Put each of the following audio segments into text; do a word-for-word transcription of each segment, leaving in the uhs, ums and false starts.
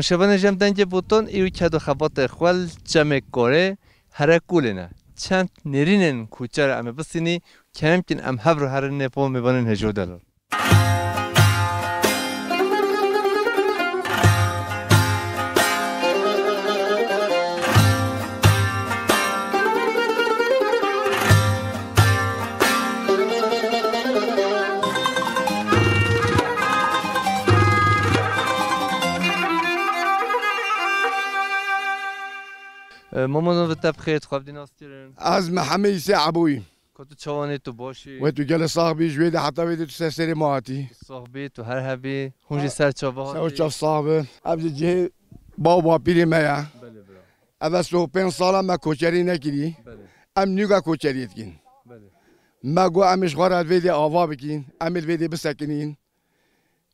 Şevanê jem dengê botan îro ked û xebatê xwe li Çemê Korê here kulê ne. Çend nêrînên kuçer em ê bisînî, kerem kin em hev re herin nêpo mêvanên hejor delal. E, Mama, navê te bi xêr, tu xwe bi dî nas kirin? Ez Mihemed Îsê Ebûyî. Ka tu çawan î, tu baş î? Wê tu gelê sax bî, ji wê de heta wê de tu ser serê me hatî. Tu sax bî, tu her hebî. Hûn jî ser çava hatî. Ser çav sax bin. Ev jî cihê bav bapîrê me ye. Belê bira. Ev e sed û pênc sala me koçerî nekirî. Belê. Em nûka koçerî dikin. Belê. Me got em ê ji xwe re vê dê ava bikin, em ê li vê dê bisekinîn.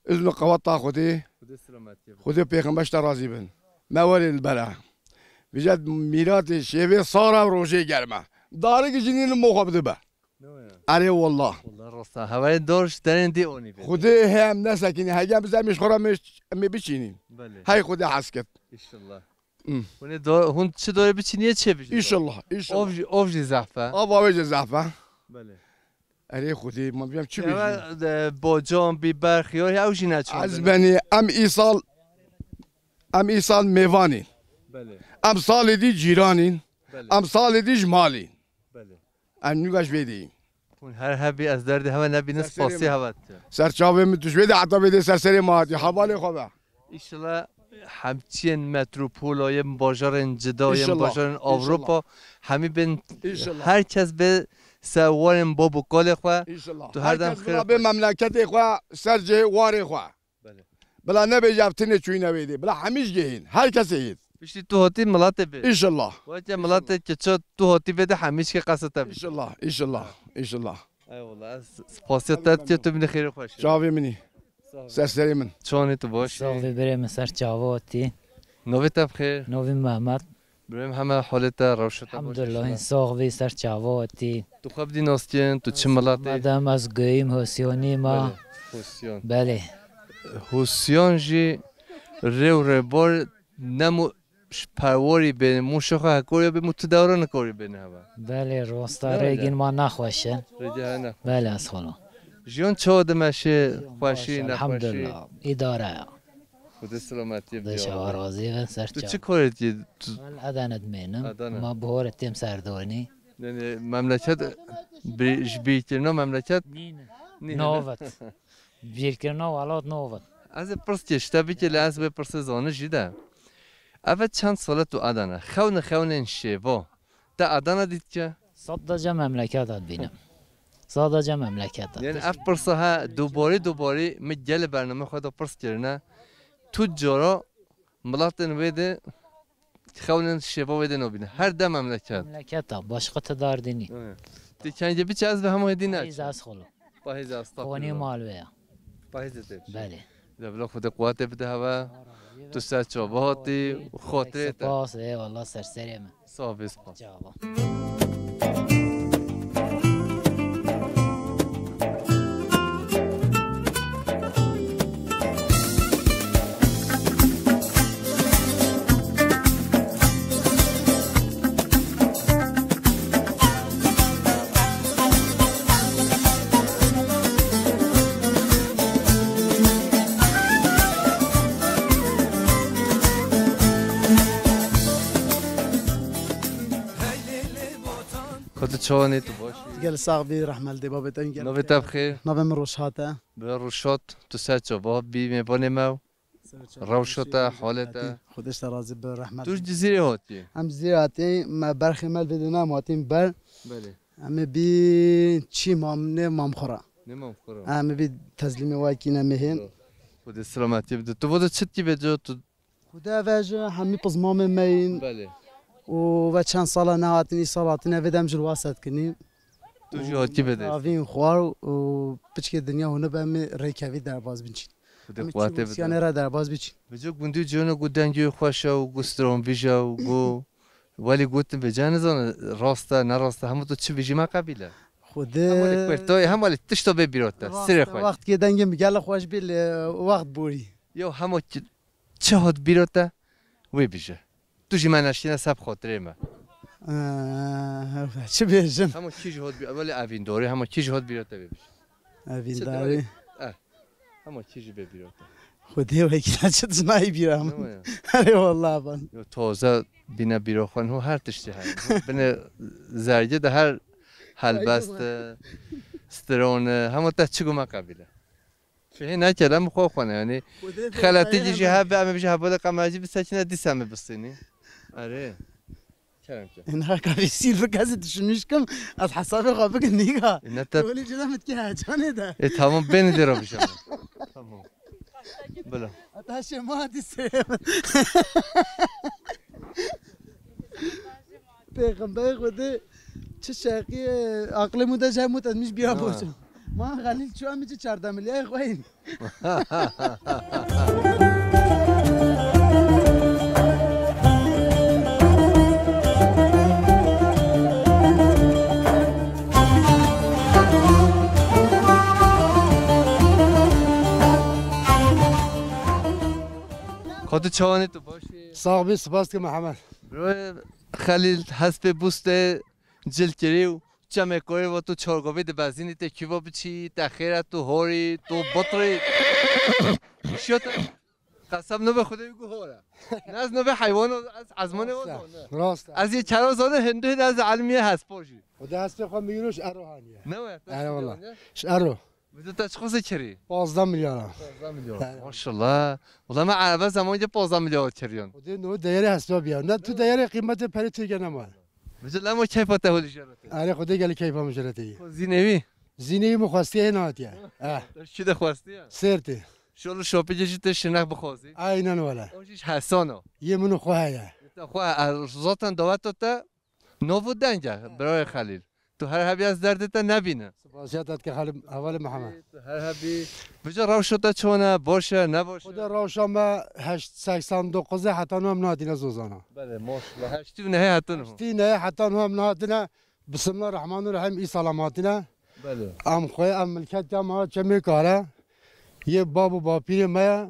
Îzn û qeweta Xwedê, Xwedê selametiyê bide. Xwedê pêxember ji te razî bin. Me werê li bere. Vêje mîratê şêvê sara rojê germe. Darek jinî li mo xwe bidibe. Ne ya? Erê wallah. Wallah rast e. Hewayê dar ji derên dê onî bê. Xwedê hê em nesekinî. Hege em bizem ji xwe re em ê biçînîn. Belê. Hey Xwedê hez kir. Înşallah. Hmm. Hûn ê do-, hûn çi dorê biçînî yê çê bijîn? Înşallah, înşallah. Ov jî, ov jî zehf e. Ava wê jî zehf e. Belê. Erê Xwedê, ma bîyam çi bêjim? Ya, e, bocan, bîber, xiyar, ew jî neçandin. Ez benî, em îsal, em îsal mêvanîn. Belê. Em salê dî cîranîn. Belê. Em salê dî ji malîn. Belê. Em nûka ji vê dê yîn. Hûn her hebî ez derdê hewe nebînin, spasî hewe dikim. Ser çavê min tu ji vê de heta vê dê ser serê me hatî. Hevalê xwe be. Înşallah hemçiyên metropola, yên bajarên cida, yên bajarên Ewropa, hemî bên, her kes bê ser warên bab û kalê xwe. Înşallah. Tu her dem xêr. Her kes bila bê memleketê xwe, ser cihê warê xwe. Belê. Bila nebêje ev tinê çûyîne wê dê. Bila hemî ji gehîn. Her kesê hêt. Piştî tu hatî miletê bê. Înşallah. Weke miletê ke ço tu hatî vê de hemî ji ke qesa te bî. Înşallah, înşallah, înşallah. Eyvallah. Ez spasiya te dikim, tu bînî xêr û xweşî. Çavê min î. Ser serê min. Çawan î, tu baş î? Sax bî birê min, ser çava hatî. Navê te bi xêr? Navê Mehmet. Birê min, heme holê te, rewşa te baş e? Elhamdulillah, sax bî, ser çava hatî. Tu xwe bidî nas kirin, tu çi miletî? Madem ez goyîm, Hosyanî me. Belê, Hosyan. Belê. Hosyan jî rê û rêbar ne mu ji perwarî bên, mûşê xwe hekorî bê, mû tu dewre nikorî bêne heve. Belê, rosta rêgên ma nexweş in. Rêgê he nexweş. Belê, ez xwelo. Jiyan çawa dimeşê, xweşî, nexweşî? Elhamdulillah, îdare ye. Xwedê selametiyê bide. Xwedê şeva razî be, ser çav. Tu çi karê dikî? Tu Edene dimênim. Edene. Ma bihore têm serdonî. Yani memleket bi-, ji bîrkirina memleket nîne. Nîne, ne? Navit. Bîrkirina welat navit. Ez ê pirs kê ji te bikê, lê ez wê pirsê zane jî de. Eve çend sal e tu Edene? Xewne xewnên şêva. Te Edene dît ke? Sadece memleket dibînim. Sadece memleket. Yani ev pirsa he dubarî dubarî min gelê bername xwe de pirs kirine. Tu cara miletên wê de xewnên şêva wê de nabîne. Her de memleket. Memleket e, başka ti derdî nî. Evet. Ti kengê biçe ez bi hema hêdî neçim. Pahîz ez xwelo. Pahîz ez. Konî mal wê ya. Pahîzê te biçe. Belê. De bila Xwedê quwetê bide heve. Tu ser çava hatî û xatirê te. Spas, eyvallah, ser serê min. Sax bî, spas. Çava. Ka tu çawan î, tu baş î? Gel sax bî, rehmet dê babê te gel. Navê te bi xêr? Navê min Rojhat e. Bi Rojhat, tu ser çava bî mêvanê me û rewşa te, halê te. Xwedê ji te razî be, rehmet. Tu ji Cizîrê hatî? Em Cizîrê hatî, me berxê me li vê dê ne, em hatîn ber. Belê. Em ê bî çî mam, nê mam xwe re. Nê mam xwe re. Em ê bî tezlîmê wekî ne mehên. Xwedê selametiyê bide. Tu vê de çi dikî vê de tu? Xwedê ve ji hemî pizmamê me yîn. Belê. Û ve çend sala nehatin, îsal hatine vê dem ji li wase dikinî. Tu jî hatî vê de. Avîn xwar û piçkê dinya hûn be em ê rêkevî derbaz bin çîn. Xwedê quwetê bide. Em ê çi re derbaz biçîn. Vêca gundî û ciyana ku dengê wê xweş e û ku stranvîj e û ku welî gotin vêca nizane rast e, ne rast e, hema tu çi bijî me qebîl e. Xwedê. Hema lê kurtayê, hema lê tişta bê bîra te. Rast e, sirê xwe. Wextkê dengê min gelek xweş bî, lê wext borî. Yo, hema ki-, Çi hat bîra te? Wê bije. Tu jî me neştîne seb xatirê me. Ee, çi bêjim? Hema kî jî hat bî-, welê evîndorê, hema kî jî hat bîra te wê bije. Evîndarî. Çi de-, eh, hema kî jî bê bîra te. Xwedê wekî çi tişt nayî bîra min. Nema ya. Erê wallah ban. Yo, taze bîne bîra xwe, ho her tiştî heye. Binê zergê de her helbest e, stron e, hema te çi guma qebîle. Fihê neke, em xwe xwe ne, yanî xeletî jî hebe, em ê bijî hevalê qemercî bisekine, dîsa em ê bistînî. Erê. Kerem ke. Ena ka vê sîl bik, ez ê düşünmüş kim, ez hesabê xwe bikim nîga. E, ne te- Weli cila min dikê heyecanê de. E, tamam, beni de robijam. Tamam. Bila. Heta şema dîsê. Pêxemberê Xwedê çi şeqî, aqilê mû de jê mû tezmîş biya boço. Ma Xelîl çû em çi çardeh milyarê xwe in. Xwedê çawanê tu baş î? Sax bî, spas ke Mihemed. Bro, Xelîl, hespê bûstê cilkirî û çemê korê ve tu çorgovî dibezînî, tê kîvo biçî, te xêr e, tu horî, tu bitirî. Şiyo te qesem nobê Xwedê wî gu hor e. Ne ez nobê heywan o, ez ezmanê o zane. Rast e. Ez yê çero zane, hindu hin ez elmiyê hespo jî. Xwedê hespê xwe mîro ji ero haniye. Ne we? Ero wala. Ji ero. Vîdyo te çiqas kirî? Pazdeh milyara. Pazdeh milyar. He. Maşallah. Wala me erebe zemanê pazdeh milyar kiriyan. O dê no değeri hesabı ya. Ne tu değeri qîmetê perê Tirkiye nema. Vîdyo lema keyfa te holî jeretê. Erê Xwedê gelî keyfa min jeretê. Zînê wî? Zînê wî min xwestiye hê nehatiye. Eh. Çi de xwestiye? Sêrtê. Şol şopî jî te şinek bixwazî. Aynen wala. O jî hesan o. Yê min û xwe heye. Te xwe, e, zaten daweto te Nov û deng e, birayê Xelîl. Tu her hebî ez derdê te nebîne. Spasiya te dike Xelîl, hevalê Mihemed. Tu her hebî. Vêca rewşa te çawan e, baş e, ne baş e? Xwedê rewşa me heşt, seksen dokuz e, heta niha em nehatîne zozana. Belê, maşallah. Heştî û nehê heta niha. Heştî nehê heta niha em nehatîne. Bismillah Rahman Rahim, îsal em hatîne. Belê. Em xwe, em milket ya me çemê kare. Yê bab û bapîrê me ye.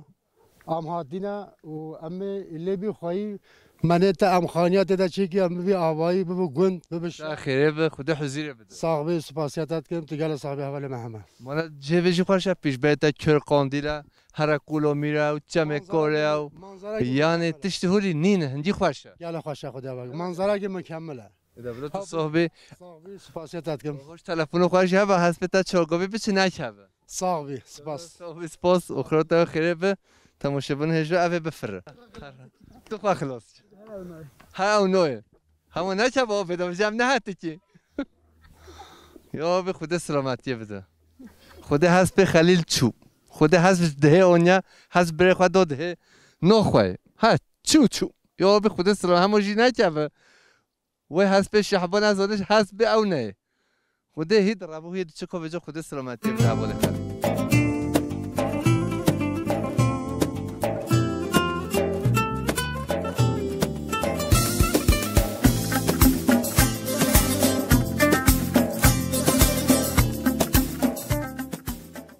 Em hatine û em ê lê bî xweyî, menê te em xaniya tê de çêkî, em bibî avayî, bibi gund, bibi şe- Te xêrê bi, Xwedê huzîrê bide. Sax bî, spasiya te dikim, tu gele sax bî hevalê Mihemed. Mana cihê vê jî xweş e, pîşbê te kir qandîl e, here kulomîr e û çemê kor e û manzara ki yanê mükemmel e. Tiştî hûrî nîne, hindî xweş e. Gele xweş e, Xwedê bak. Manzara ki mükemmel e. Ede bide tu sax bî. Sax bî, spasiya te dikim. Hoş telefonê xwe jî hebe, hespê te çorgovî biçi nekeve. Sax bî, spas. Sax bî, spas. Oxira te xêrê bi. Temaşebin hêja evê bifire. Tu xwe xilas. Ha ew noye. Hema neçe baba pêda bije, em nehatikî. Ya bi Xwedê selametiyê bide. Xwedê hespê Xelîl çû. Xwedê hesp dihê onya, hesp birê xwe do dihê. No xwe. Ha çû çû. Ya bi Xwedê selamet hema jî nekeve. Wê hespê Şehban ez zaniş hesp bi ew neyê. Xwedê hîd rebû hîd çi ko vêca Xwedê selametiyê bide hevalê Xelîl.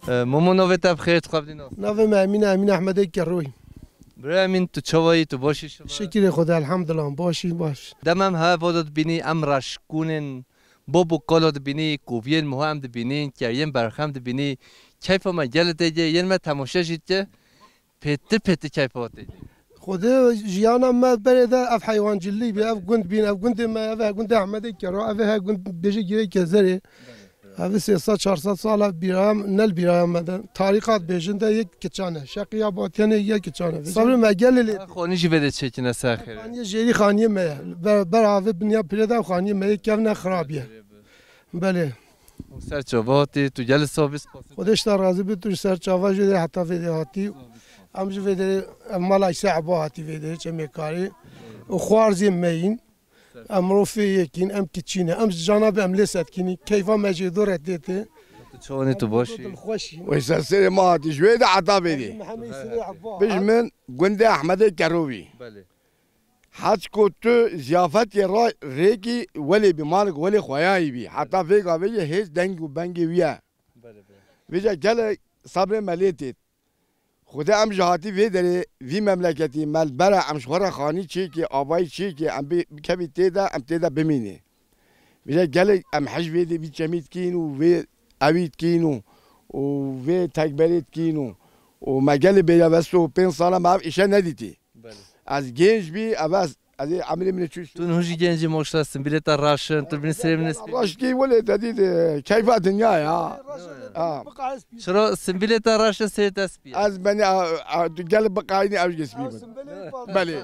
E, Momo navê te bi xêr, tu xwe bidî nas. Navê me Emîn e, Emîn Ehmedê Keroyî. Bira Emîn, tu çawa yî, tu baş î şima? Şikirê Xwedê, elhamdulillah, baş î, baş. Dema em heve vada dibînî, em reşkûnên Bob û Kalo dibînî, koviyên Muha em dibînîn, keriyên Berxem dibînî, keyfa me gelê tê dê, yên me temaşe jî dike, pêtir pêtir keyfa we tê dê. Xwedê jiyana me berê de ev heywancilî bî, ev gund bîn, ev gundê me, ev he gundê Ehmedê Kero, ev he gund bêje Girê Kezerê. Ev sê sed çar sed sal e bîraya, ne li bîraya me de. Tarîxat bêjin de yek kiçan e. Şeqiya Batyanê yek kiçan e. Sabrê me gelê lê. Xanî jî vê de çêkine ser xêrê. Xaniyê jêrî xaniyê me ye. Ber, ber avê binya pire de xaniyê me yê kevne xirab ye. Belê. Û ser çava hatî, tu gelê sax bî, spas. Xwedê ji te razî bî, tu ji ser çava jî dê heta vê dê hatî. Em ji vê dê, em mala Îsa Eba hatî vê dê, çemê karî. Û xwarzê me yîn. Em mirov fê yekîn, em kiçî ne. Em ji cana bi em lê setkînî. Keyfa me jê do re tê tê. Tu çawanî, tu baş î? Dilxweş î. Wê ser serê ma hatî ji wê de heta vê dê. Mihemed Îsrê Eba. Bij min gundê Ehmedê Kerovî. Belê. Heç ku tu ziyafetê ra rêkî welê bî, malik welê xweyayî bî. Heta vê gavê jî hêç deng û bengê wî ye. Belê, belê. Vêca gelek sabrê me lê têt. Xwedê em ji hatî vê derê, vî memleketî, me li bera em ji xwe re xanî çêkê, avayî çêkê, em bê-, bikevî tê de, em tê de bimînê. Vêca gelek em hej vê dê vî çemî dikîn û vê ewî dikîn û, û vê tekberê dikîn û, û me gelê bêyavest û pênc sala me ev îşe nedîtî. Belê. Ez gênc bî, ev ez, ez ê emrê min çû. Tu niha jî gencî, maşallah, simbîlê te reş in, tu binî serê min spî. Raştî wele te dît, e, keyfa dinya ya. Ha. Çira simbîlê te reş in, serê te spî ye? Ez benî, a, a, tu gel biqayînî ew jî spî bin. Belê.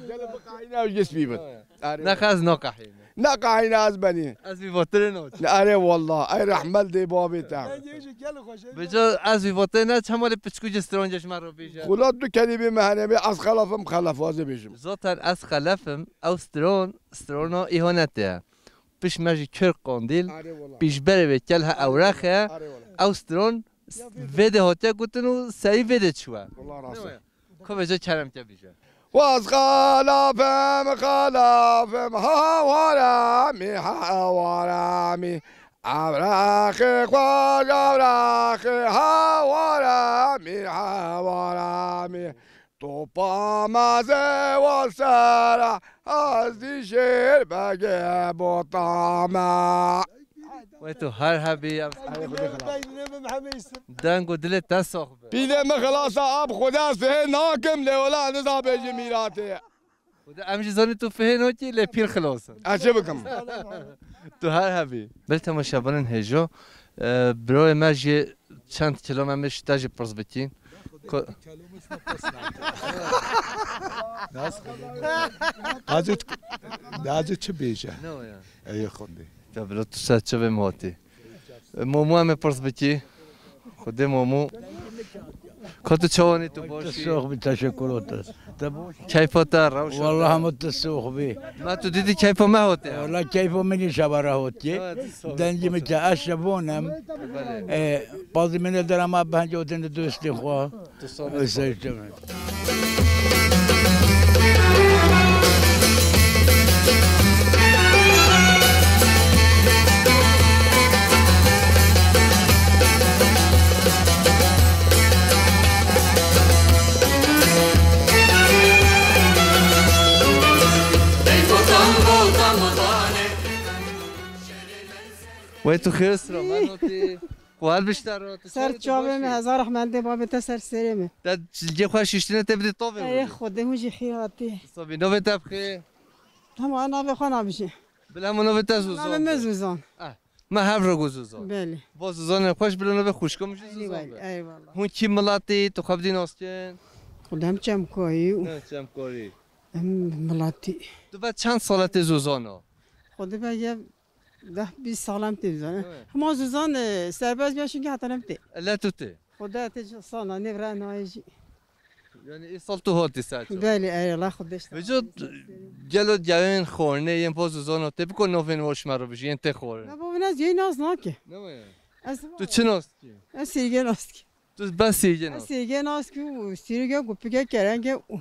Gel biqayînî ew jî spî bin. Are. Nexe ez naqehîne. Naqehîne ez benî. Ez vî votirê naçim. Are wallah. Ay rehmet dê babê te. Vêca ez vî votirê naçim, hema lê piçkû ji stronce ji me re bêje. Xula tu kelîmê me hene bê, ez xelef im, xelef, ez ê bêjim. Zaten ez xelef im, ew stron, strona îhanetê ye. Piş me jî kir qandîl, are wallah, pîşberê wê kel he ewrex e, are wallah, ew stron vê dê hatiye gotin û serî vê dê çûye. Wallah rast e. Ko vêca kerem ke bêje. Waz xalafim, xalafim, hawaramî, hawaramî. Ewraxê xweş, ewraxê hawaramî, hawaramî. Topa me zewa sera, ez dî şêr begê botame. Wê tu her hebî, em Deng û dilê te sax be. Pîlê min xilasa ab Xwedê ez fihê nakim lê wela niza bêjî mîratê. Xwedê em jî zanî tu fihê nakî lê pîl xilas in. Ez çi bikim? Tu her hebî. Bil temaşevanên hêjo, e, birayê me jî çend kilo me mêş te jî pirs bikîn. Ko- Hacı, hacı çi bêje? Ne o ya? Ey Xwedê. Ya bila tu ser çi vê hatî? Momo em ê pirs bikî. Xwedê Momo. Ka tu çawanî, tu baş î? Sox bî, teşekkür otir. Te baş? Keyfa te rewş. Wallah hemû tu sox bî. Ma tu dîtî keyfa me hatiye. Wallah keyfa min jî şeva re hatiye. Evet, sox. Dengî min ke ez şevon im. Belê. E, pazî min e dera ma behence otin di dostê xwe. Tu sabit. Wê ser çavan. Wey tu xêr, selamet hatî. Xwe her bişta ro, tu ser çavê me, hezar rehmet dê babê te ser serê me. Te cilgê xwe şiştine te bidî tovê. Ey Xwedê, hûn jî xêr hatî. Sabî, navê te bixê. Hema navê xwe nabijî. Bila hema navê te Zuzan. Navê me Zuzan. Eh, me hev re got Zuzan. Belê. Va Zuzanê xweş, bila navê xwişka min jî Zuzan be. Eyvallah. Hûn kî milatî, tu xwe bidî nas kin? Xwedê em çemkarî û. Ne çemkarî. Em milatî. Tu ve çend sala tê Zuzana? Xwedê ve ye Deh bîst salan tê bizane. Evet. Hema zuzan, e, serbest biya, çünkü heta nem tê. Ele tu tê. Xwedê tê sana, ne vira nayê jî. Yani îsal tu hatî ser çav. Belê, eyvallah, Xwedê işte. Vêca gelo gevên xornê yên po zuzan tê biko novên hoş me ro bijî, yên tê xorn. Ne bavê ne ziyê nas nake. Ne mi? Ez tu çi nas ki? Ez sêrgê nas ki. Tu bes sêrgê nas. Ez sêrgê nas ki û sêrgê gupike kerenge û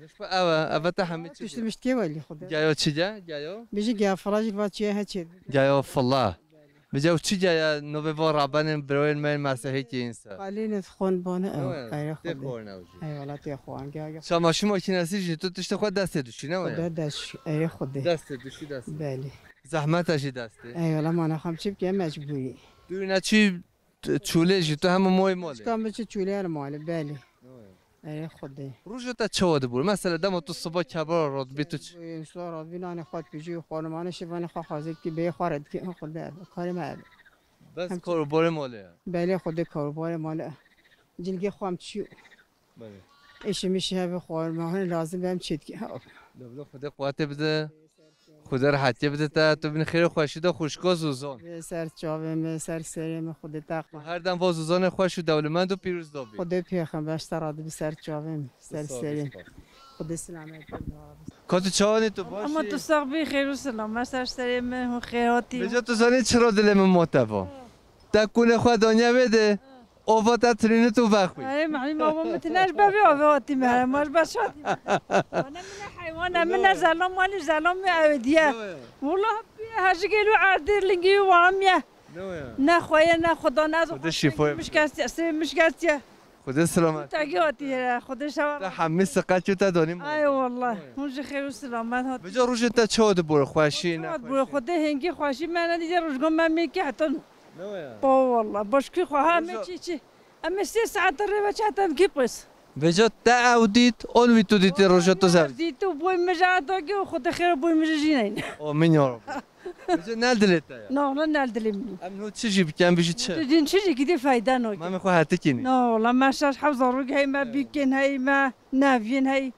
Nişpa ev e, ev e te hemî çi? Tişt miştkê welî Xwedê. Geyo çi ge? Geyo? Bijî geya fila jî va çiye heçê. Geyo fila. Bijî ew çi geya nobê va rabenên biroyên me yên mesehî kî înse. Qalîn ez xon bane ew. Ew e, tê xorn ew jî. Eyvallah, tê xorn. Geya, geya. Şama şima kî nesî jî tu tiştê xwe destê duşî, ne weye? Xwedê dest, ey Xwedê. Destê duşî destê. Belê. Zehmet e jî destê. Eyvallah, mana xam çi bike mecbûrî. Tu ne çi T-, çûlê jî tu hemû moyê malê? Çika min çi çûlê li malê, belê. Oy. Erê Xwedê. Roja te çawa dibû? Mesela dema tu siba kebara radibî tu çi? Oy, siba radibî nanê xwe dipijî, xwarmanê şivanê xwe xwazê dikî, bê xwe re dikî, Xwedê ev, karê me ev. Bes karobarê malê ye? Belê Xwedê karobarê malê. Cilgê xwe em çî. Belê. Eşê min şi hebe xwarma, hene lazim be em çê dikî. Ha. Deblo Xwedê quwetê bide. Xwedê rehetiyê bide te, tu bin xêr û xweşî de xwişko Zuzan. Ê ser çavê me, ser serê me, Xwedê te. Her dem va Zuzanê xweş û dewlemend û pîroz dabî. Xwedê pêxember ji te radibî ser çavê me, ser serê me. Xwedê selamet bide. Ka tu çawanî, tu baş î? Ama tu sax bî, xêr û selamet ser serê me, hûn xêr hatî. Vêca tu zanî çira dilê min ma te va? Te kûnê xwe daniye wê de. Ova te tirînit û vexwî. Erê, malî ma bo min tine ji bevê avê hatî me, ma ji ber şatî me. Wana min e heywan e, min e zelam malî zelam me ew diye. Yo, yo. Wullah, her ji gêl û erdê lingî û wan ye. Ne o ya? Ne xwe ye, ne xuda, ne ez Xwedê şîfo ye. Mişkestiye, sê mişkestiye. Xwedê selamet. Te gî hatî here, Xwedê şewa. Te hemî siqet û te donî. Ay wallah. Hûn jî xêr û selamet hat. Vêca rojê te çawa dibûre, xweşî, ne xweşî? Bûre, Xwedê hingî xweşî me nedîte rojgan me mêkî heta nû. Ne waya? Pa wallah. Başkî xwe ha me çî çî. Em ê sê saet rê ve çi heta em kî pis. Vêca te ew dît, on wî tu dîtî roja tu zev. Dît û boy min jî heta kî û Xwedê xêr û boy min jî jî neyne. Amin ya Rabbi. Vêca ne li dilê te ya. Na, wala ne li dilê min. Em nû çi jî bikin, em bijî çi? Tu din çi jî gidî fayda nake. Mamê xwe hetikînî. Na, wala me şaş hew zarok hey me, bîkên hey me, neviyên hey.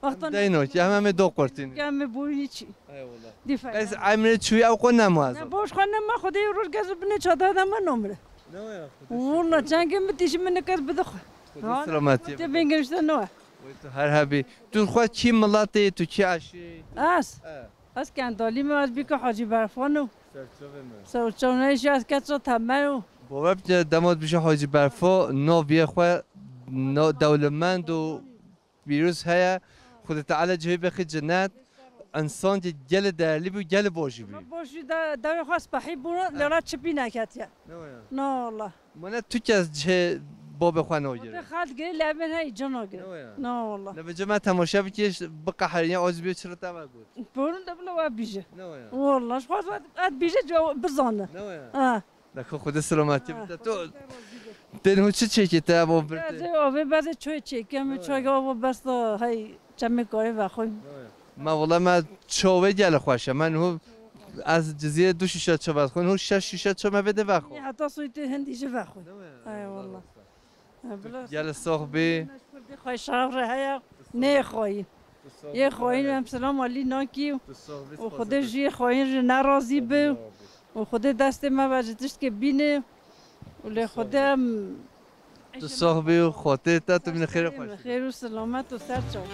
Wextan deyno ki, em em ê do qurtîn. Em ê boyî çi? Eyvallah. Dî fayda. Bes emrê çûyî ew qo nema ez. Ne, boş xwe nema, Xwedê roj gez binê çadaya de me nomre. Ne ya, Xwedê. Wala çengê min tîşî min kes bide xwe. Xwedê selametî. Te bingirişte ne. Wey tu her hebî. Tu xwe kî miletê, tu kî eşî? Ez? E. Ez Kendalî me, ez bîka Hacî Berfan o. Serçavê me. Serçavê me jî ez keça Temer o. Bawer bike dema dibêje Hacî Berfo, naviyê xwe na-, dewlemend û pîroz heye. Xwedê Teala cihê bexî cennet. Însan ki gelê değerli bû, gelê baş jî bû. Baş jî de-, dewê xwe spehî bû, lera çipî neketiye. Ne waya? Na wala. Mane tu kes cihê babê xwe nagire. Xelk girê levên hey cana gire. Ne waya? Na wala. Ne vêca me temaşe bikî, biqeherîne, az bî çira te ve got. Borun de bila we bîje. Ne waya? Wala, ji xwe ez bîje, bizane. Ne waya? Ha. Leko Xwedê selametî bide. Tu tên hû çi çêkî te ev avê birtê? Ez ê avê bezê çay çêkim, çay ava besta hey çemê karê vexwin. Ma wala me çavê gelê xweş e. Me niho ez cizîrê du şîşe çav ez xwin, hû şeş şîşe çav me vê de vexwe. Heta soytê hindî jî vexwin. Ay wala. Gelê sox bî. Kurdê xwe şav re heye, nê xwayî. Yê xwayî em selam alî nakî. Û Xwedê jî yê xwayî re nerazî bi. Û Xwedê destê me ve ji tiştkê bîne. Û lê Xwedê em Tu sox bî û xwetê te tu bîne xêr û xweş. Xêr û selamet û ser çava.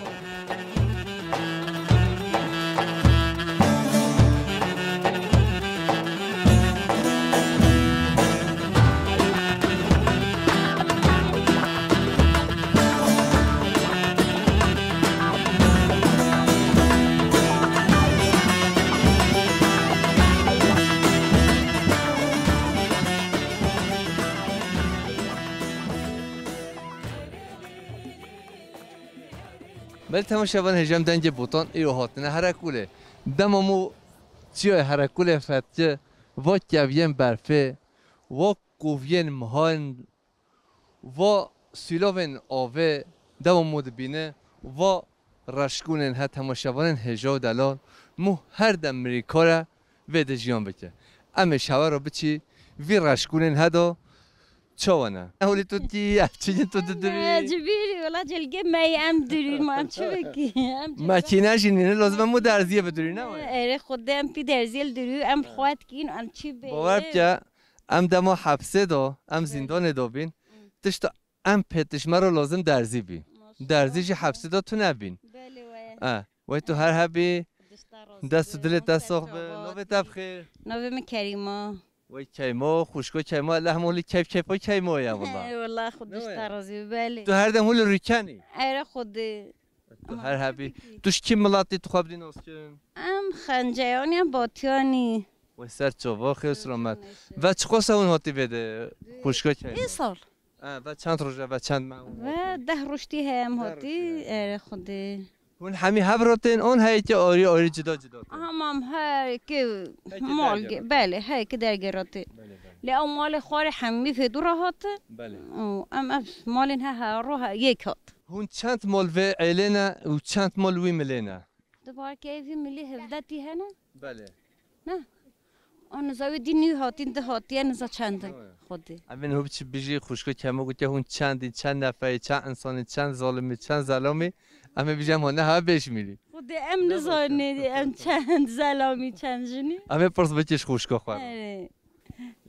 Belê temaşevan, hêja em dengê Botan îro hatine Herekulê. Dema mû çiyayê Herekulê fetke, va keviyên berfê, va koviyên mihan, va sîlovên avê, dema mû dibîne, va reşkûnên he, temaşevanên hêja û delal, mû her dem mirî kare vê de jiyan bike. Em ê şewe re biçî vî reşkûnên he de çawa ne. Ewlî tu kî, ev çi tu didurî? Cibîrî, wela cilgê me yê em durîn, ma em çi bikî? Em cilgê Me kî ne jî nîne, lazim em û derziyê bidurî, ne wayê? Erê, Xwedê em pî derziyê li durî, em xwet kîn, em çi bê? Bawer bike, em dema hepsê de, em zîndanê de bîn, tişta em pê tişt me re lazim derzî bî. Derzî jî hepsê de tune bîn. Belê wayê. E, wey tu her hebî, dest û dilê te sox bi, navê te bi xêr. Navê min Kerîma. Wey Keymo, xwişko Keymo, lehmo li keyf keyfo Keymo ya wala. Ey wala, xwe dişta razî be, belê. Tu her dem hû li rûkenî? Ere Xwedê. Tu her hebî. Tu ji kî milatî tu xwe bidî nas kirin? Em Xenceyanî, em Batiyanî. Wey ser çava, xêr selamet. Ve çiqas e hûn hatî vê de xwişko Keymo? Îsal. E, ve çend roj e, ve çend meh hûn hatî? Ve deh roj tî heye em hatî. Ere Xwedê. Hûn hemî hev re tên, an heyekê arî arî cida cida tên? Aha, mam heyekê mal ge-, belê, heyekê dergê re tê. Belê, belê. Lê ew malê xwarê hemî vê dû re hate. Belê. Û em ev malên he, he ro he, yek hat. Hûn çend mal vê êlê ne û çend mal wî milê ne? Di barkeyê vî milî hevdeh tî hene. Belê. Ne? An niza wê dî nû hatîn, di hatiye, niza çend in. Xwedê. Em ê niho biçî bijî, xwişko Kemo gotiye hûn çend in, çend neferî, çend insanî, çend zalimî, çend zelamî. Em ê bijî em hane ha bêşmîrî. Xwedê em nizanê em çend zelamî, çend jinî. Em ê pirs bikî ji xwişko xwe. Erê.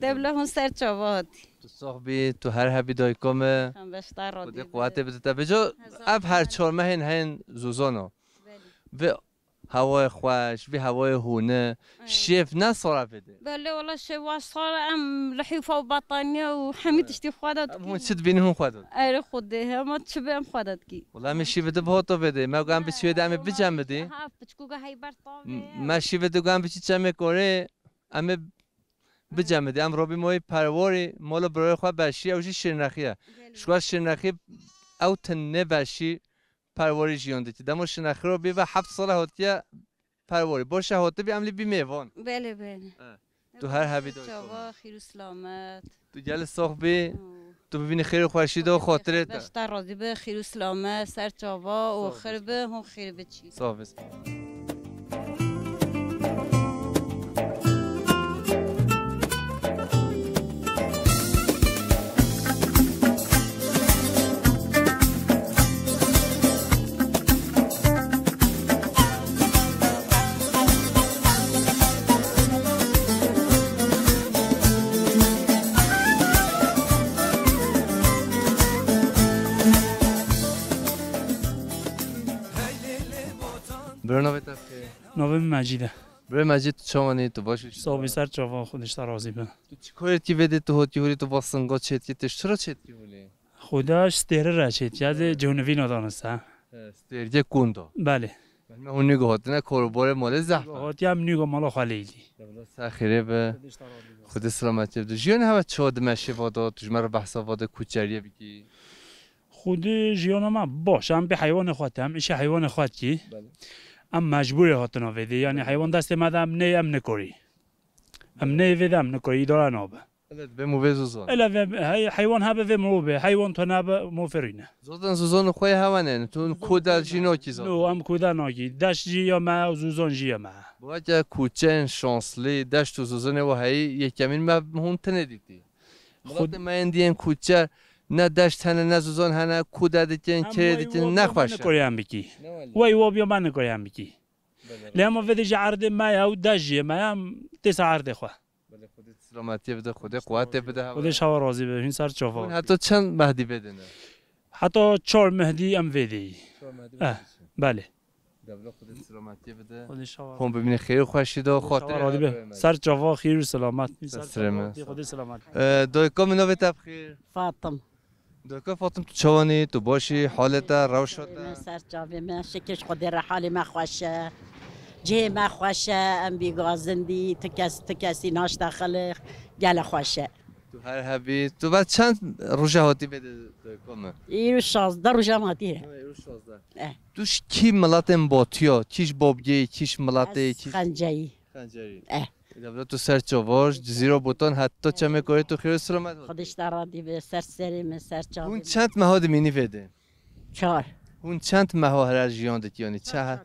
Te bila hûn ser çava hatî. Tu sox bî, tu her hebî dayika me. Em beşdar Xwedê radî quwetê bide te. Vêca ev her çar mehên heyên zozana. Belê. Vê Hewayê xweş, vî hewayê hûne, şêv ne sara vê de. Belê wala şêv wa sara em lihîfa û betaniye û hemî tiştî xwe de dikî. Em hûn çi dibînin hûn xwe de. Erê Xwedê, hema çi be em xwe de dikî. Wala em ê şîvê de bihato vê de, me got em bi çiyê de em ê bicemidî. Ha, piçkûka heyber tavê. Me şîvê de got em bi çi çemê korê, em ê Bicemidî, em robî moyê perwarî, mola birayê xwe beşî, ew jî Şirnexî ye. Belê. Ji xwe Şirnexî ew tinê beşî perwarî jiyan dikî. Dema Şirnexî robî ve heft sala hatiye perwarî. Baş e hatibî, em lê bî mêvan. Belê, belê. E, tu her hebî dayko. Çava, xêr û selamet. Tu gelî sax bî. Oo. Tu bibînî xêr û xweşî de û xatirê te. Beş te razî be, xêr û selamet, ser çava û xêr be, hûn xêr biçî. Sağ ol. Bro, navê te bi xêr? Navê min Mecîd e. Birê Mecîd, tu çawan î? Tu baş î? Sağ ol, ser çava, Xwedê ji te razî be. Tu çi karê dikî vê dê tu hotî hûrî, tu va singa çêdikî, tu ji çi re çêdikî hûrî? Xweda ji stêrê re çêdikî, ez ê cewniviya danisa. He, stêrgê kunda. Belê. Hûn nîgo hatine, karobarê malê zehf e. Hatiye em nîgo mala xwe lê dî. Ya wela ser xêrê be. Xwedê ji te razî be. Xwedê selametiyê bide. Jiyanê hewe çawa dimeşê va da, tu ji me re behsa va da kuçeriyê bikî? Xwedê jiyana me baş e, em bê heywanê xwe te, em îşê heywanê xwe dikî. Belê. Em mecbûrê hatina vê dê, yanî heywan destê me de em neyê, em nikarî. Em neyê vê de em nikarî, îdare nabe. Ele bê movê zozan. Ele vê, hey-, heywan hebe vê movê, heywan tune be movê rîne. Zozan, zozan xwe hewe ne, tu kuda jî nakî zozan. No, em kuda nakî. Deşt jî ya me, zozan jî ya me. Bu weke kuçeyên şanslî, deşt û zozanê we heyî, yekemîn me hûn tine dîtî. Xwed- Miletê me yên diyên kuçe ne deşt hene, ne zozan hene, kude dikin, kirê dikin, ne xweş e. Nikarî em bikî. Ne welî. Wey wabiya me nikarî em bikî. Belê. Lê hema vê dê jî erdê me ye û deşt jî ye me ye, em têsa erdê xwe. Belê, Xwedê selametiyê bide, Xwedê quwetê bide hewe. Xwedê ji hewe razî be, hûn ser çava. Hûn heta çend mehdî vê dê ne? Heta çar mehdî em vê dê yî. Çar mehdî vê dê. Eh, belê. Devla Xwedê selametiyê bide. Xwedê şawa. Hûn bimînin xêr û xweşî de, xatirê razî be. Ser çava, xêr û selamet. Ser çava, Xwedê selamet. Ee, dayika min, navê te bi xêr? Fatim. Dayika Fatim, tu çawan î? Tu baş î? Halê te, rewşa te? Min ser çavê min, şikir ji Xwedê re halê me xweş e. Cihê me xweş e, em bî gazindî, tu kes, tu kesî naşte xelix, gele xweş e. Tu her hebî. Tu ve çend roja hatî vê dê, dayika min? Îro şazdeh roja me hatî. Ha, îro şazdeh. Eh. Tu ji kî miletên batiya, kî ji Babgê, kî ji miletê, kî ji Xenceyî. Xenceyî. Eh. Devlet tu ser çava ji Cizîra Botan heta Çemê Korê tu xêr û selamet hatî. Xwedê ji te razî be, ser serê min, ser çavê min. Hûn çend meha dimînî vê dê? Çar. Hûn çend meha here jiyan dikî, yanî çar, çar,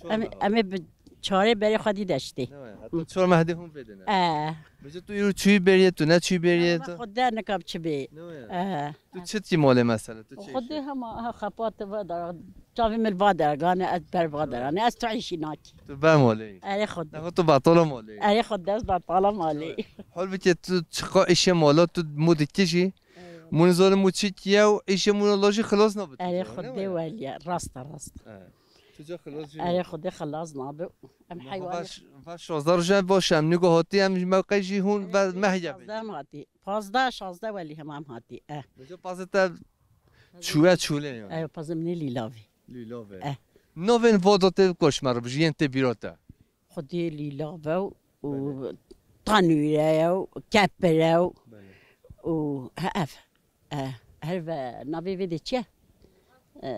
çar. Em, em ê bi çarê berê xwe dî deştê. Ne, heta çar meh dê hûn vê dê ne? Eh. Bêje tu îro çûyî bêriyê, tu neçûyî bêriyê tu? Xwedê nika bi çi bê. Ne ya? Eh. Tu çi dikî malê mesela? Tu çi? Xwedê hema, ha, xepat va da, çavê min va da, gane ez ber va da, ne ez tu îşî nakî. Tu ber malê. Erê Xwedê. Ne tu betala malê. Erê Xwedê ez betala malê. Hol bike tu çiqa îşê mala tu mû dikî jî. Eyvallah. Mû nizanim mû çi kiye û îşê mû la jî xilas nabe. Erê Xwedê welî, rast e, rast. Tu ca xilas jî. Erê Xwedê xilas nabe. Em heywan. Ver şazdeh rojan baş em nîgo hatî em ji mewqey jî hûn ver meh ye. Pazdeh em hatî. Pazdeh, şazdeh welî hema em hatî. Eh. Bêje pazê te çûye çûlê ya. Eh, pazê min ê lîlavê. Lîlavê. Eh. Navên vodo tê koş me re bijî yên tê bîra te. Xwedê lîlave û tanûre ye û kepir e û, û he ev. Eh, her ve navê vê de çi ye? Eh,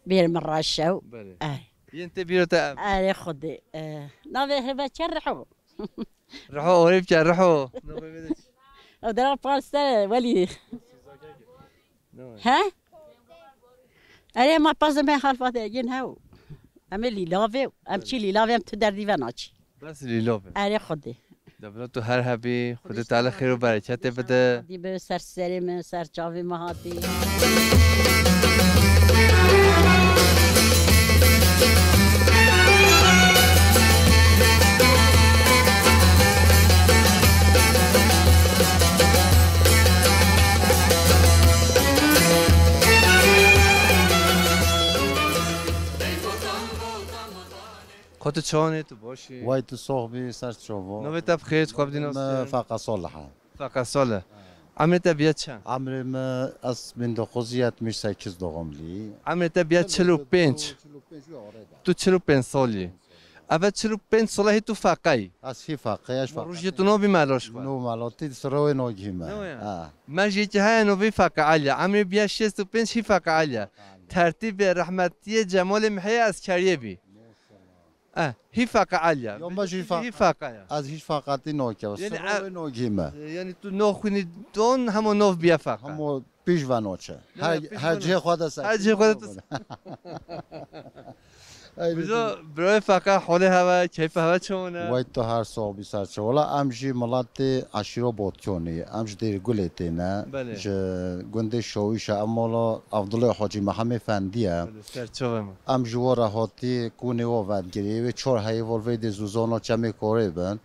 bêr min reş e û. Belê. Eh. Yên tê bîra te ev. Erê Xwedê. Eh, navê her ve çi ye? Riho. Riho, orê bike, Riho. Navê vê de çi? O dera parsel, welî. He? Erê, ma pazê me halfa de gin hew. Em ê lîlavê, em çi lîlavê, em tu derdî ve naçî. Bes lîlav e. Erê Xwedê. Devla tu her hebî, Xwedê Teala xêr û bereketê bide. Dî bi ser serê min, ser çavê min hatî. Xwe tu çawan î, tu baş î? Way tu sox bî, ser çava. Navê te bi xêr, xwe bidî nas. Me Feqa Salih e. Feqa Salih. Emrê te biye çend? Emrê me, ez bin dokuz yüz yetmiş sekiz doğumluyum. Emrê te biye çil û pênc. Çil û pênc. Tu çil û pênc salî. Eve çil û pênc sala hê tu feqeyî. Ez hî feqe, ez feqe. Rojê tu nobî meloş xwe. No melotî di sirowê nogihî me. Ne waya? Ha. Me jî ki heye novî feqe Elya. Emrê biya şêst û pênc hî feqe Elya. Tertîbê rehmetiyê Cemalê Mihê eskeriyê bî. Eh, hî feqe Elya. Yo, me jî fe-, hî feqe ya. Ez hîç feqetî noke. Yani, sirowê e, nogihî me. Yani tu noxwînî don hemo nov biye feqe. Hemo Pîş ve noçe. Ya, her, ya, pîş her ve cihê noçe. Xwe de ser. Her cihê xwe de tu. Bizo, birayê feqe, holê heve, keyfê heve çawan e? Wey tu her sax bî ser çe. Wela em jî miletê eşîro Botyonî, em ji Dêrgulê têne. Belê. Ji gundê Şawîşa, em mala Evdulê Hacî Mehemê Fendî ye. Belê, ser çavê me. Em ji we re hatî, kûnê we vedgirî, wê çar heyî vol vê dê zûzana çemê korê bin.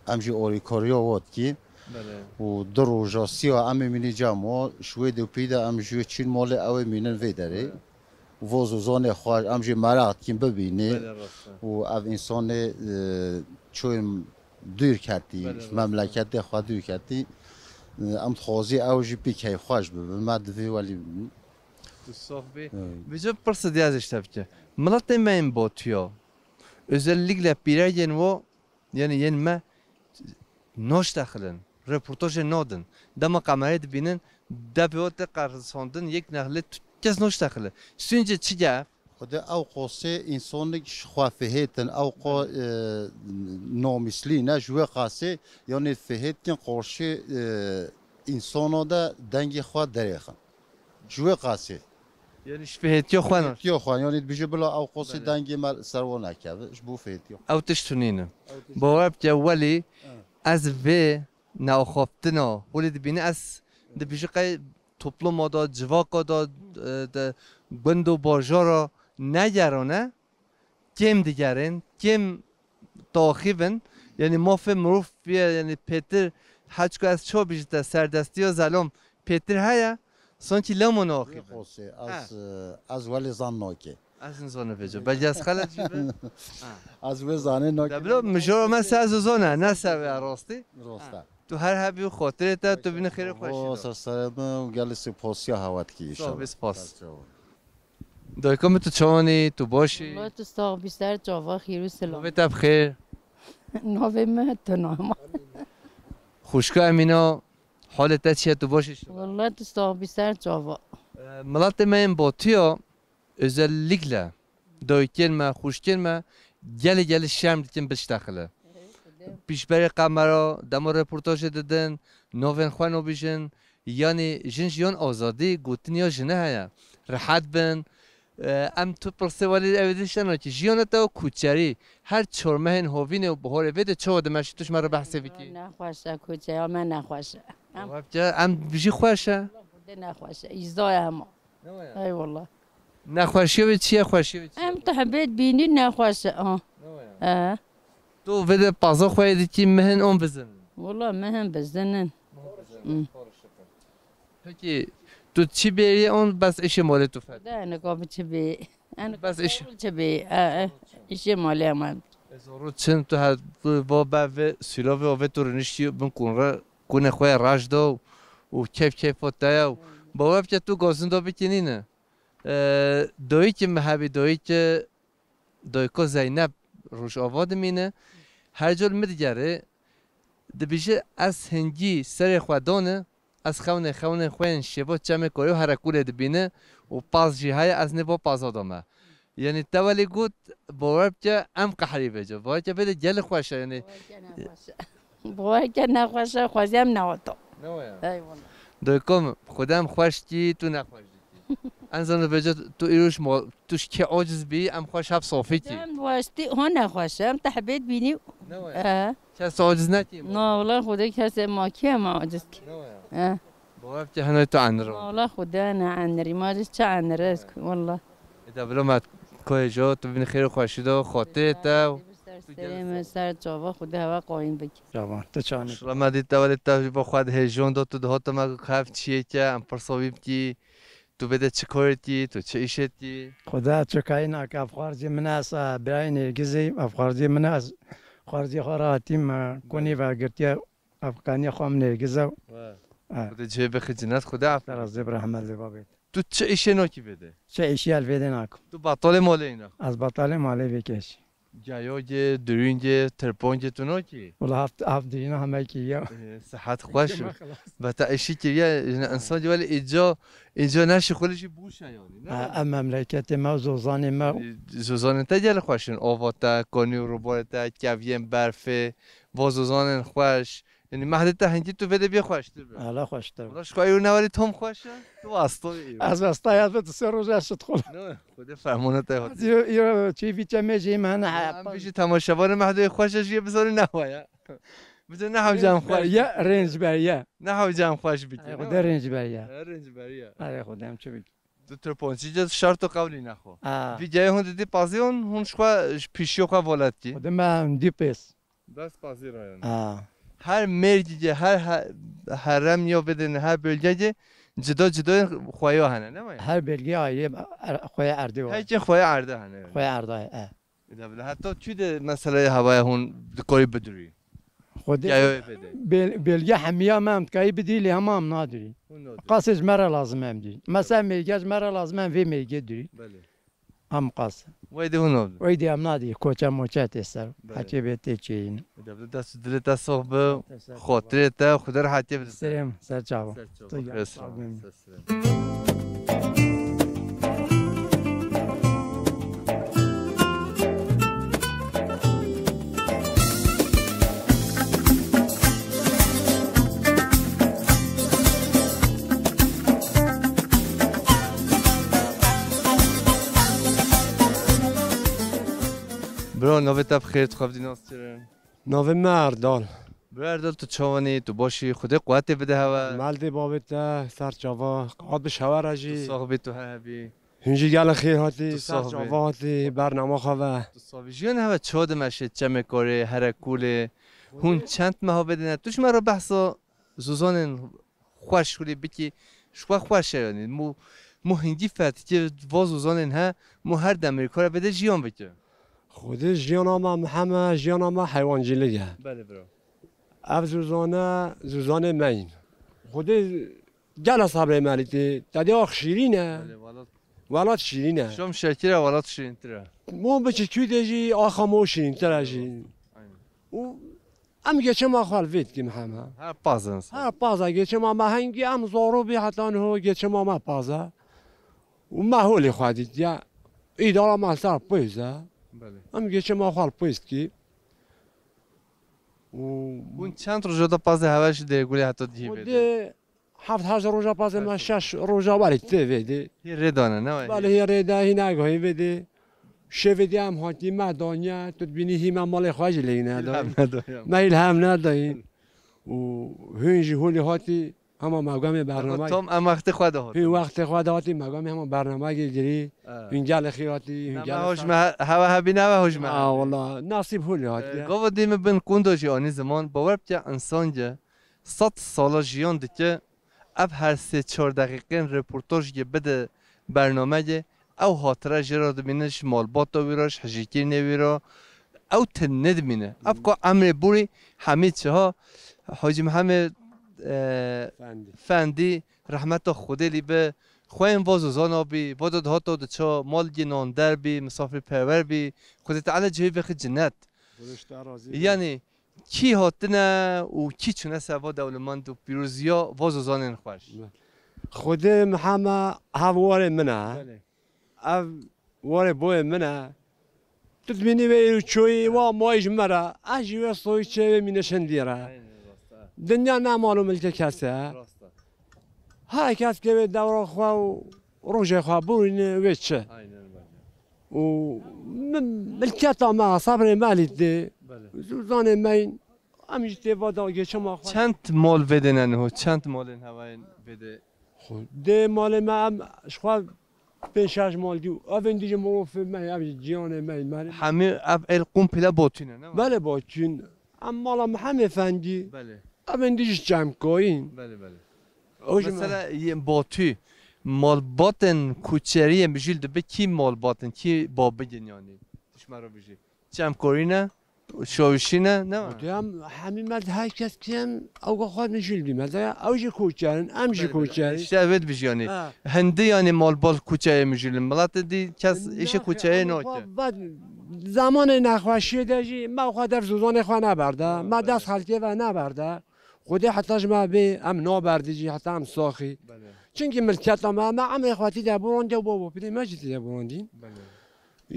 Em jî orîkoriya we dikî. Belê. Û du roja siya em ê mînî cem o, ji wê dopî de em ji wê çîn malê ew ê mînin vê derê. Belê. Û voz û zonê xwe em jî meraq dikîn bibînî. Belê, rast e. Û ev însanê, e, çoyên dûr ketî, belê, ji rast e, memleketê xwe dûr ketî. E, em dixwazî ew jî pî keyfxweş bibin. Me divê welî bibin. Tu sox bî. Evet. Vêca pirsa diya ez ji te bike. Miletê me yên Botiya, özellikle pîregên wo, yani yên me noştexilin, reportajê nadin. Dema kamerayê dibînin, depê wan tê qerisandin, yek nexlê tu kes noştexile. Sûncê çi ye? Xwedê ew qosê însanik ji xwe fihêtin, ew qo, e, nomîslî ne, ji wê qasê, yanî fihêtin qorşê, e, însana de dengê xwe derêxin. Ji wê qasê. Yani ji fihêtiya xwe ne? Fihêtiya xwe, yani dibêje bila ew qosê, belê, dengê me ser wan nekeve, ji bo fihêtiya xwe. Ew tişt tunîne. Ew tişt. Bawer bike welî, ha, ez vê neaxaftina holê dibîne, ez dibêje qey topluma da, civaka da, e, de, gund û bajara negerane, kêm digerin, kêm taxîvin. Yani mafê mirov ye, yani pêtir, heçku ez ço bî ji te, serdestiya zelom pêtir heye, sankî lewma naxîvin. Qosê, ha, ez, e, ez welê zan nake. Ez nizane vêca. Belkî ez xelet jî bi. Ha. Ez wê zanê nake. De bilo mijara me se ez zane, ne se vê rastî. Rast e. Ha. Tu her hebî û xatirê te, tu bîne xêr û xweşî de. Ser serê min û gelê sipasiya hewa dikî inşallah. Sağ ol, spas. Ser çawa. Dayika min, tu çawanî, tu baş î? Wela tu sax bî, ser çava, xêr û silav. Navê te bi xêr? Navê min Tuna ma. Xwişka Emîna, halê te çi ye, tu baş î? Wela tu sax bî, ser çava. E, miletê me yên Botiya, özellikle dayikên me, xwişkên me gelê gelê şerm dikin biştexile. Pîşberê kamera, dema reportajê didin, navên xwe nabîjin, yanî jin jiyan azadî, gotin ya jine heye. Rehet bin. E, em tu pirsê welî ew ê diştena ki jiyana te o kuçerî, her çar mehên hovînê û bihorê vê de çawa dimeşî, tu ji me re behsê bikî? Nexweş e, kuçeya me nexweş e. Em Webke, em jî xweş e. Xwedê nexweş e, îza ye hema. Ne waya? Ey wallah. Nexweşiya wê çi ye, xweşiya wê çi ye? Em tehbêt bînî nexweş e, ha. Ne waya? He. Tu vê de paza xwe yê dikî, mihin on bizin. Wala mihin bizin in. Mihin bizin in. Hı. Peki, tu çi bêriye on bes işê molê tu fed? De, ne ka bi çi bê. En bes iş. Çi bê? E, e. İşê molê hemen. Ez oru çin tu her, tu bo be ve silo ve ove tu riniştî bin kunre, kune xwe raş do û keyf keyfo te ya. Bo webke tu gozin do bikinîne. E, doyî ki mi hebî, doyî ki doyko Zeynep Rojava dimîne. Her col mi digere, dibêje, ez hingî serê xwe done, ez xewnê xewnê xwe yên şêvo çemê koyo here kûlê dibîne û paz jî heye, ez nê bo paza dome. Yanî te welî got, bawer bike, em qehrî vêca. Bawer ke vê de gelê xweş e, yanî. Bawer ke nexweş e. Bawer ke nexweş e, xwezî em newato. Ne waya? Eyvallah. Doyko min, Xwedê em xweş dikî, tu nexweş dikî. En zana vêca tu îro ji mo-, tu ji kê aciz bî, em xweş hev sofî kî. Em xweş dî, ho nexweş e, em tehbêt bînî. Ne waya? Ee. Kes aciz nekî. Na, wala Xwedê kesê ma kî em aciz kî. Ne waya? Ee. Bawer bike hene tu enir. Na, wala Xwedê ne enirî, ma aciz çi enir ez, wala. Eda bilo me koyê jo, tu bînî xêr û xweşî do, xatirê te û. Ser serê min, ser çava, Xwedê hewa qayîm bike. Çava, tu çanî. Şula me dî te welê te jî bo xwe dihêjon do, tu dihot me ku hev çiyê ke, em pirsa wî bikî, tu vê de çi korê dikî, tu çi îşê dikî? Xweda çi kayî nake, ev xwarzî min e, ez, e, birayê Nêrgizî, ev xwarzî min e, ez xwarzî xwe re hatîm, e, kunî ve girtiye, ev kanî xwe min Nêrgiz e. We. E. Xwedê cihê bixî cinet, Xwedê afê. Te razî bi rehmet li babê. Tu çi îşê nakî vê de? Çi îşî el vê de nakim. Tu batalê malê îna? Ez batalê malê vê keşî. Gayogê, durûngê, tirpongê tu nokî? Wala heft, heft dirîna heme kiriya. Ee, sihet xweş. Kema xelas. Beta êşî kiriye, yani insan welê îca, îca neşi xwe jî bûşe yani, ne? Ha, em memleketê me, zozanê me. Ee, zozanên te gelek xweş in. Ova te, konî û rûbarê te, keviyên berfê, va zozanên xweş. Yani mehdê te hingî tu vê de bê xweştir be. Hala xweştir. Wala şko ew newerî tom xweş e, tu asta îro. Ez asta ya tu sê roja şit xol. Ne, Xwedê fermona te hat. Yo, yo, çi vî çemê jî me ne. Em bî jî temaşevanê mehdê xweş e jî bizanî ne wa ya. Bize ne hewcan xweş. Ya, rênc ber ya. Ne hewcan xweş bike. Ay, Xwedê rênc ber ya. Rênc ber ya. Ay, Xwedê em çi bik. Tu tirponçî ce şart û qewlî nexwe. Ha. Vî geyê hûn didî pazî hûn, hûn ji xwe, ji pîşiyo xwe volet kî. Xwedê me hûn dî pês. Bes pazî rayan. Ha. Her mêrgî, her he-, herem ya bidin, her bölgeyê cida cida xweya hene, ne mi? Her bölge ayrı er-, xweya erdê var. Her kê xweya erde hene. Xweya erde, e. Eda bile heta tu de meseleyê hewaya hûn dikarî bidurî. Xwedê Geyoyê bide. Bel-, belge hemiya me em dikayî bidî lê hema em nadurî. Hûn nadurî. Qasê ji me re lazim em dî. Mesela mêrge ji me re lazim em vê mêrgê durî. Belê. Em qas. Wey de hûn nadurî. Wey de em nadî koçe moçe tê ser. Belê. Hekê bê tê çêyin. Eda bile dest û dilê te sox bi. Teşekkür. Xotirê te, Xwedê rehetiyê bide. Serê min, ser çava. Ser çava. Tu gel. Ser çava. Amin. Ser Bro, navê te bi xêr, tu xwe bidî nas kirin. Navê me Erdal. Bira Erdal, tu çawan î? Tu baş î? Xwedê quwetê bide hewe. Meldê bavê te ser çava. Qat bi şewe re jî. Tu sax bî, tu her hebî. Hûn jî gelek xêr hatî, Tu ser sax bî. Çava hatî, bernama xwe ve. Tu sax bî. Jiyan hewe çawa dimeşe, çemê korê, here kûlê. Hûn çend meha bidine? Tu ji me re behsa zozanên xweş hûlê bikî, ji xwe xweş e yanî. Mû, mû hingî fetikê va zozanên he, mû her demê kore bide jiyan bike. Xwedê jiyana me miheme, jiyana me heywancîlik e. Belê bro. Ev zozane, zozanê me yîn. Xwedê gela sabrê me lîtê. Tedê ax şîrîn e. Belê, welat. Welat şîrîn e. Şom şekir e, welat şîrîntir e. Mo biçî kû de jî axa mo şîrîntir e jî. Aynen. Û em geçema xwe li vê dikî miheme. Her paz in. Her paz e geçema me hengî em zoro bî heta niho geçema me paz e. Û me holê xwe dît ya. Îdara me ser pêz e. Belê. Em geçê me xwe li pêz dikî. Û Hûn çend roja de pazê hewe ji dêgulê heta dihî vê de? Xwedê heft heşt roja pazê me Heft. Şeş roja werî tê vê de. Hî rê dane, ne wayî? Belê hî rê de, hî negahî vê de. Şevê de em hatî me daniye, tu dibînî hî me malê xwe jî lê Hî li hem nedayîn. Nedayîn. Me hî li hem nedayîn. Û hûn jî holê hatî Hema me gamê bername. Tam em wextê xwe de hatin. Hî wextê xwe de hatî, me gamê hema bernameyê girî. Ha. Hûn gelê xêr hatî, hûn Nema gelê hoj ser- me he-, hewe hebî neve hoj me Aa, hebî. Wala, nasîb hûlê hatî. Ee, gava dê me bin qûnda jî anî ziman, bawer bike insan ge sed sala jiyan dike, ev her sê çar deqîqên reportaj ge bide bernameyê, ew hatire jê re dimîne ji malbata wî re, ji hijîkirinê wî re, ew ti nedimîne. Ev Hmm. ka emrê borî hemî çiha Hacî Mihemed, e, Fendî. Fendî, rehmeta Xwedê lî be, xweyên va zozana bî, va de dihata diça, mal gê nan der bî, misafirperwer bî, Xwedê Teala cihê vexi cinnet. Xwedê ji te razî be. Yanî, kî hatine û kî çûne ser va dewlemend û pîroziya va zozanên xweş? Xwedê Mihemed hev warê min e. Belê. Ev warê boyê min e. Tu dibînî wê îro çûyî, wa mayî ji me re. Ez jî wê soyî çê wê mîne şindî re. Aynen, rast e. Dinya ne mal û milkê kes e. Rast e. Her kes keve dewra xwe û rojê xwe birûne wê çi. Aynen, belê. Û min, milketa me, sebrê me lî dê. Belê. Zûzanê me yîn. Em jî tê va da geçema xwe. Çend mal vê de ne niho? Çend malên hewa yên vê de? Xwe dê malê me em ji xwe pênc şeş mal dî û evên dî jî mirov me, ev jî ciyanê me, me. Hemî ev el qûmpile botîne, ne? Belê botîn. Em mala Mihemed Efendî. Belê. Evên dî jî çemkoyîn. Belê, belê. O jî me- Mesela yên botî, malbatên kuçeriyê mijîl dibe kî malbatin, kî babigin yanî? Tişme re bijî. Çemkorî ne? Şawişî ne? Ne? Duyam hemî me her kes kim ew xwe mijîl dî. Mesela ew jî koçerin, em jî Belê, belê. Koçerin. İşte evet bijî yanî. Ha. Hindi yanî malbal kuçeye mijîlin. Miletê dî kes Ne, işe kuçeye ne, noke. Xwe Zemanê nexweşiyê de jî me xwe dev zozanê xwe neberde, me dest xelkê ve neberde. Xwedê heta ji me bê em naberdî jî heta em saxî. Belê. Çimkî milketa me, me emê xwe tî de borandî û babo pîrê me jî tî de borandîn. Belê.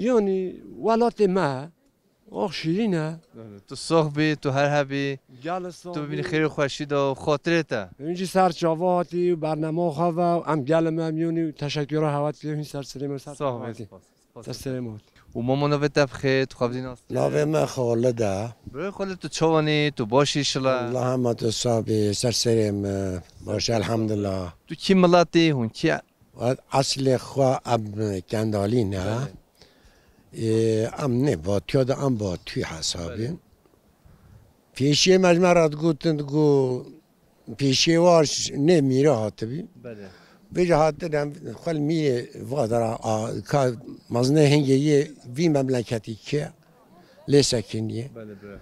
Yanî welatê me, ax şîrîn e. Belê. Tu sax bî, tu her hebî. Gel sax Tu bînî bî. Xêr û xweşî de û xatirê te. Hûn jî ser çava hatî û bernama xwe ve û em gelê me em yonî û teşekkûra hewa dike hûn ser serê me ser Sax çava bî, hatî. Spas. Ser serê me hatî. Û mamo navê te bi xêr, tu xwe bidî nas. Navê me Xalid e. Birayê Xalid, tu çawanî, tu baş î şila? Allah hema tu sax bî, ser serê me. Baş, elhamdulillah. Tu kî miletî, hûn kî? Eslê xwe em Kendalî ne. Belê. Ê, em ne Batiya de, em Batû hesabîn. Belê. Pêşiyê me ji me re digotin, digo pêşiyê war ş-, ne mîra hatibî. Belê. Vêca hatin em xwe li mîrê va dera a, ka mezinê hingê yê vî memleketî ke lê sekiniye. Belê, belê.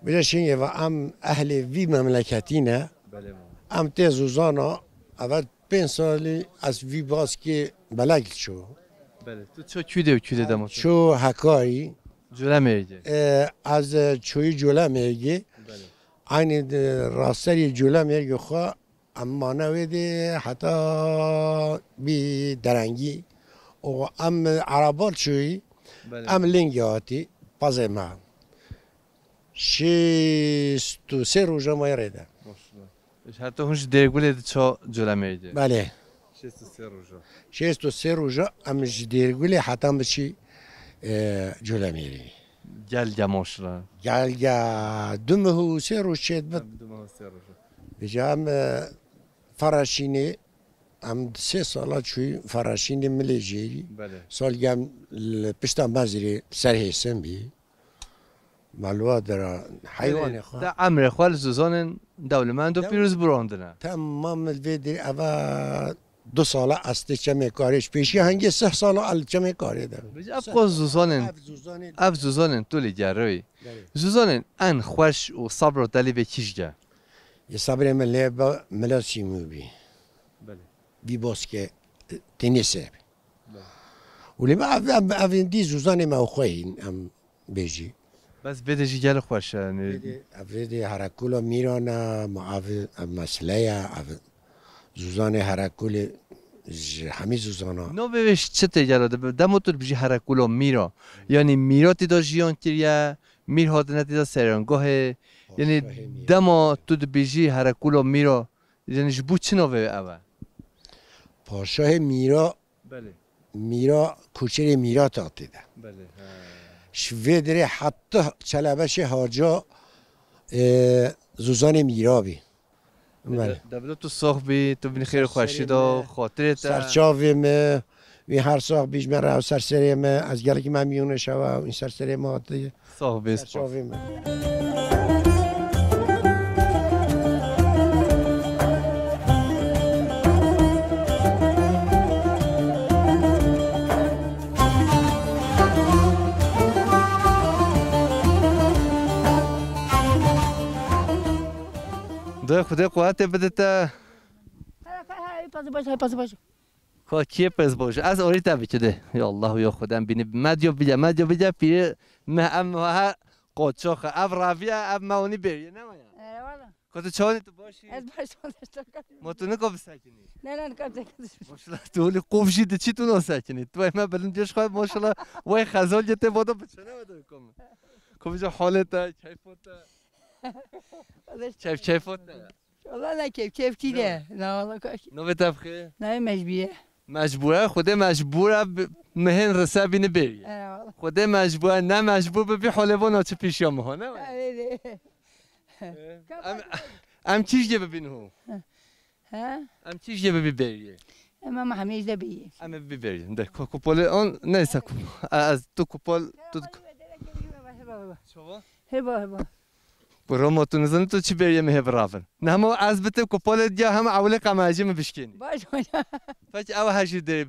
Vêca şingê va em ehlê vî memleketî ne. Belê, belê. Em tê zozana eve pênc salî ez vî baskê belek çû. Belê. Tu ço kû de û kû de demo? Çû Hekarî. Colemêrgê. E, ez, e, çûyî Colemêrgê. Belê. Aynî de raserî Colemêrgê xwe em mane wê de heta bî derengî. O em, e, Erebal çûyî. Belê. Em Lingê hatî, pazê me. Şêst û sê roja mayê rê de. Maşallah. Ji heta hûn ji Dêrgulê diço Colemêrgê? Belê. Şêst û sê roja. Şêst û sê roja em ji Dêrgulê heta em biçî, e, Colemêrgê. Gelge maşallah. Gelge du meh û sê roj çêdibit. Em du meh û sê roja. Vêca em, e, Feraşînê, em sê sala çûyî Feraşînê milê jêrî. Belê. Salgem li pişta mezrê ser hêsin bî. Malwa dira heywanê xwe. Te emrê xwe li zozanên dewlemend û Dew- pîroz birandine. Temam li vê dirê eva du sala ez tê çemê karê. Ji pêşî hengê sih sala ez li çemê karê de. Bi ev Sih qo sala. Zozanên, Ev zozanên. Ev zozanên tu li gerroyî. Belê. Zozanên en xweş û sabra te lê vê kî jî ge? Yê sabrê min lê be Mila Sîmû bî. Belê. Vî baske, e, tenê se. Belê. Û lê me ev, ev, ev êndî zûzanê me xwe hîn em bêjî. Bes vê de jî gelek xweş e, yanî. Vê de, ev vê de herekula mîran e, ma ev, ev mesle ye, ev zûzanê herekulê ji hemî zûzana. Navê vê çi tê gelo de, demo tu dibijî herekula mîra. Yanî mîra tê de jiyan kiriye, mîr hatine tê de seyrangahê. Yanî Paşahê mîra. Dema tu dibijî herekula mîra, yanî ji bo çi navê ev e? Paşahê mîra Belê. Mîra, koçerê mîra tatê de. Belê, he. Ji vê dirê heta Çelebeşê Haca, e, zûzanê mîra bî. Belê. De-, devlet tu sox bî, tu bînî xêr û xweşî de, xatirê te. Serçavê me, wî her sox bî ji me re, ser serê me, ez gelekî memnûn şewa, wî ser serê me hatî. Sax bê, spas. Çavê me. De Xwedê quwetê bide te. Hele, hele, hele, pazı baş, hele, pazı baş. Ka kiyê pez baş. Ez orî te bikide. Ya Allah ya Xwedem bînî. Medya bile, medya bile pîrê me em ha qoçox. Ev raviye, ev me onî beriye, ne ya? Eyvallah. Ka tu çawanî tu başî? Ez baş ol, ez çok. Ma tu nika bisekinî? Ne, ne, nika bisekinî. Maşallah, tu holî qof jî diçî tu nasekinî. Tu ey me bilim diş xwe, maşallah. Wey xezal gete vada biçene vada kom. Kom jî halê te, keyfo te. Keyf, keyfo te. Valla ne keyf, keyf kî de. Ne? Na valla kaş. Navê te bixê? Navê Mecbûye. Mecbûre, Xwedê mecbûre bi-, mihên risa bîni bêrî. He, valla. Xwedê mecbûre, ne mecbûr bibî holê vana çi pîşiya miha, ne? He, vê de. Ee, em, em kîjgê bibîn ho? He? Em kîjgê bibî bêrî? Em, em hemî de bî. Em ê bibî bêrî. De, ku-, kupolê on, neyse ku-, ez, tu kupol, tu Çava? Heba, heba. Bi Roma tu nizanî tu çi bêrî em hê biravin. Ne hema ez bi te kupolê diya hema ewlê qemecî min bişkênî. Baş, baş. Peki ew her jî dê.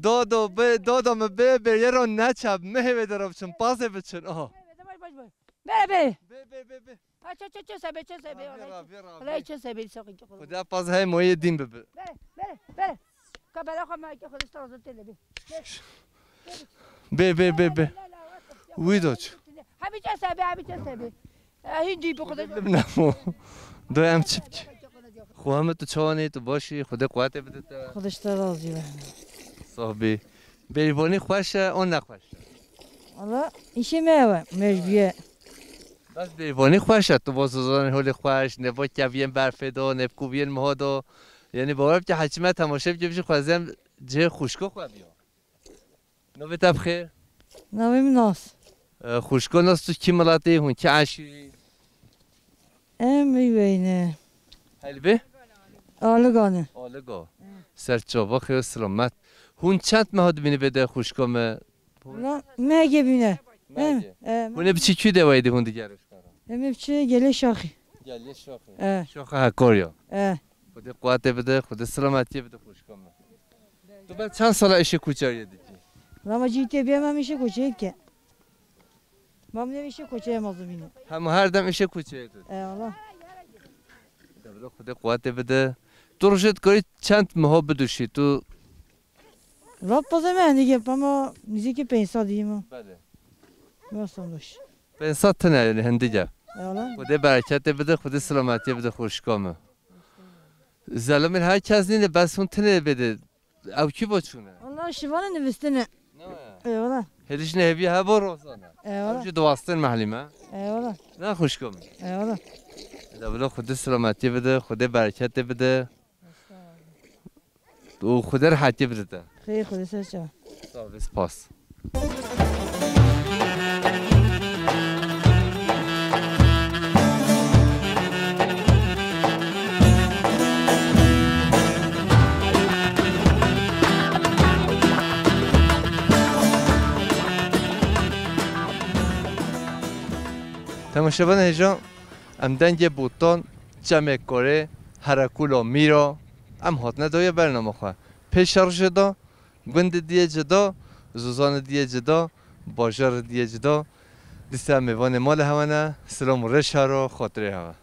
Dodo bi, dodo mi bi, bêrî ro neçe, mi hê wê de ro biçin, pazê biçin. Oho. Baş, baş, baş. Bere, bere. Be, be, be, be. Ha, ço, ço, ço, sebe, ço, sebe. Ravi, olay, ravi, olay, ravi. Ço, sebe, sebe, sebe. Xuda paz hey moyê din bibi. Bere, bere, bere. Ka bela xwe me ki Xwedê star zor têde bê. Bê, bê, bê, bê. La, la, la, Wî do çi? Hemî çe sebê, hemî çe sebê. E, hîn dî bi Xwedê. Namo. Do em çi bik? Xwe heme tu çawanî, tu başî, Xwedê quwetê bide te. Xwedê ji te razî be. Sağ bî. Bêrîvanî xweş e, an nexweş e? Valla, îşê me ew e, mecbûriye. Bes bêrîvanî xweş e, tu bo zozanê holê xweş, ne bo keviyên berfê do, ne bi kuviyên miho do. Yanî bawer bike heçî me temaşe bike, bijî xwezem cihê xwişko xwe biyo. Navê te bi xêr? Navê min Nas. E, xwişko Nas, tu kî miletî, hûn kî eşîrî? Em ê weyne. Helbê? Aliga ne. Aliga. Serçava xêr û selamet. Hûn çend meha dibînî vê de xwişka me? Valla mehekê bîne. Mehekê. Em, e, Hûn ê biçî kî de weydî hûn digerê xwe re? Em ê biçî gelê şaxî. Gelê şaxî. E. Şaxa Hekorya. E. Xwedê quwetê bide, Xwedê selametiyê bide xwişka me. Tu ber çend sala îşê koçeriyê dikî? Lama cî tê bîya me îşê koçeriyê dike. Mam ne îşê koçeriyê mazlumîne. Hem her dem îşê koçeriyê tu. Eyvallah. Debilo Xwedê quwetê bide. Tu rojê dikarî çend miho biduşî? Tu Lap pazê me hendik e, ama nizîkî pênc sed diyî me. Belê. Nasıl olmuş? Pênc sed tine yani hendik e. Eyvallah. Xwedê bereketê bide, Xwedê selametiyê bide xwişka me. Zelamên her kes nîne, bes hûn tinê bide. Ew kî bo çûne? Valla şivane nivistine. Ne ya? Eyvallah. Hêdî ji nehêvî hebo rozane. Eyvallah. Ew jî diwastin mehlî me. Eyvallah. Ne xwişko min? Eyvallah. De bilo Xwedê selametiyê bide, Xwedê bereketê bide. Û Xwedê rehetiyê bide te. Xêr, Xwedê ser çava. Sağ ol, spas. Temaşevan hêja, em dengê Botan, Çemê Korê, Herekûla Mîra, em hatine dawiya bernama xwe. Pêşerojê de gundê diyê cida, zozanê diyê cida, bajarê diyê cida. Dîsa mêvanê mala hewa ne, silam û rêş hero, xatirê hewa.